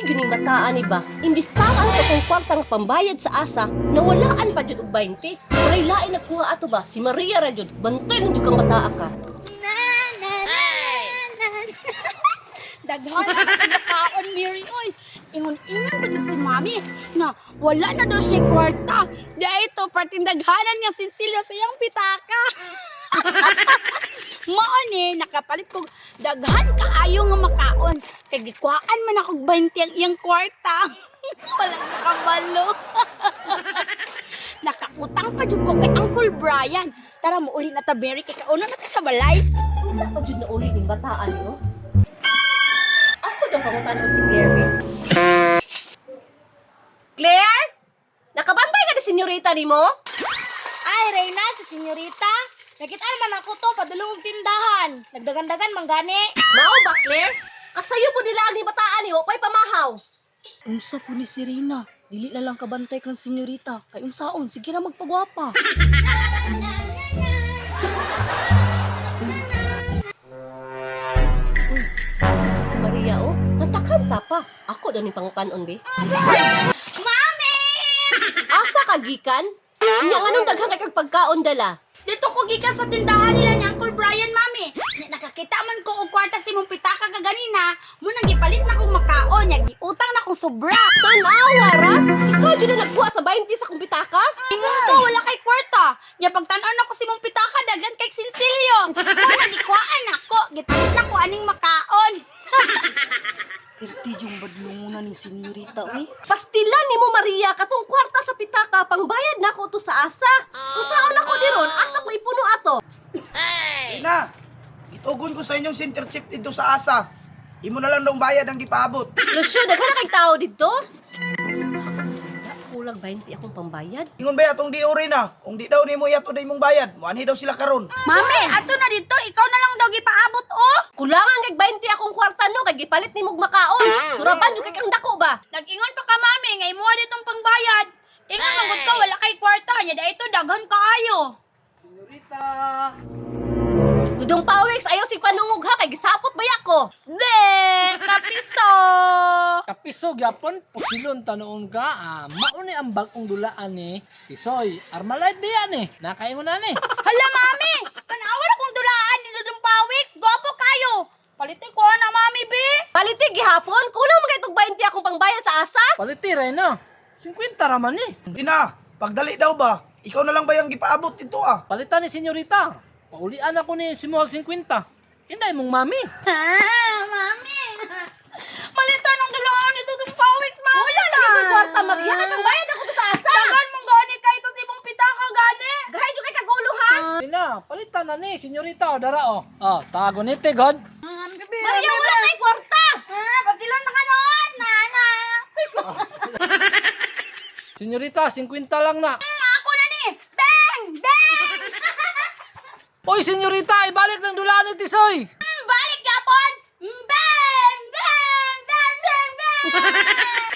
Gining bataan ni ba? Imbis tama ang katong kwarta nga pambayad sa asa, nawalaan pa jud og 20. Walay lain nagkuha ato ba? Si Maria ra jud. Bantay lang jud kang bataa ka. Na, na, na, na, na. Daghan na nakaon, Mary, oy. Ingon-ingon pa jud si Mami na wala na daw siya kwarta. Di ito, patindaghanan niya sinsilyo sa iyang pitaka. Mao ni nakapalit kog daghan kaayo nga makaon. Kay gikuhaan man akog 20 ang iyang kwarta. Wala nakabalo. Nakautang pa jud ko kay Uncle Brian. Tara mo uli na ta, Mary, kay kauna na ta sa balay. Wala pa jud na uli ning bataan ni oh. Ako daw pangutanon si Claire. Eh. Claire? Nakabantay ka ni senyorita nimo? Ay, Reyna, si senyorita. Nakitaan man ako to, padulong og tindahan. Nagdagandagan man gani. Mao ba, Claire? Kasayo po nila ang ni bataan ni, pa'y pamahaw. Unsa po ni Serena? Dili na lang kabantay kang senyorita. Kay unsaon, sige na magpagwapa. Uy, si Maria oh, kanta-kanta pa. Ako daw ni pangutanon be. Mami! Asa ka gikan? Nya nganong daghan kay kag pagkaon dala? Dito ko gikan sa tindahan nila ni Uncle Brian, Mami. Nakakita man ko og kwarta si mong pitaka kaganina, mo nang gipalit na kong makaon, nya giutang na kong sobra. Tanawa ra. Ikaw jud na nagkuha sa 20 sa kong pitaka? Ingon ko wala kay kwarta. Nya pagtan-aw nako si mong pitaka daghan kay sinsilyo. Mo nang gikuhaan nako, gipalit na ko aning makaon. Pirti yung badlungunan ni senyorita, uy. Pastilan nimo Maria katong kwarta sa pitaka pangbayad nako to sa asa. Unsaon ako diron? Asa ko ipuno ato? Rina, gitugon ko sa inyong center chip dito sa asa. Imo na lang dong bayad ang gipaabot. Lucio, daghan na kay tao didto. Sa kulang 20 akong pambayad. Ingon ba atong di Rina? Kung di daw nimo yato day mong bayad, muanhi daw sila karon. Mami, ato na dito, ikaw na lang daw gipaabot oh. Kulangan kay 20 akong kwarta no kay gipalit nimo og makaon. Suraban jud kay kang dako ba? Nag-ingon pa ka, Mami, nga imuha ditong pangbayad. Ingon man gud ka wala kay kwarta, nya dito daghan kaayo. Senyorita. Gudong pawiks ayaw sig panungog ha kay gisapot ba ko? Be, kapiso. Kapiso gyapon pusilon tanoon ka. Ah, mauni ang bagong dulaan ni Tisoy. Armalite biya ni. Nakaingon na ni. Hala, Mami! Tanawa na kong dulaan dito ng pawiks. Gwapo kayo. Palitin ko na, Mami, be. Palitig gihapon kulang man kay tog 20 akong pangbayad sa asa. Paliti rin na. 50 raman ni. Rina, pagdali daw ba? Ikaw na lang ba yung gipaabot dito ah? Palitan ni senyorita. Paulian ako ni simuhag 50. Inday mong mami. Ah, Mami. Malita ng dulaan dito ng pawiks, Mami. Wala lagi ko'y kwarta Maria kay pangbayad ako to sa asa. Dagan mong gani kay ito sa imong pitaka, gani. Gahay jud kay kagulo ha. Rina, palitan na ni senyorita o dara o. Oh, tago ni te god. Maria wala tay kwarta. Ah, pasilon na ka noon. Nana. Senyorita, 50 lang na. Ako na ni. Bang! Bang! Oy, senyorita, ibalik ng dulaan ni Tisoy. Balik yapon! Bang! Bang! Bang! Bang! Bang!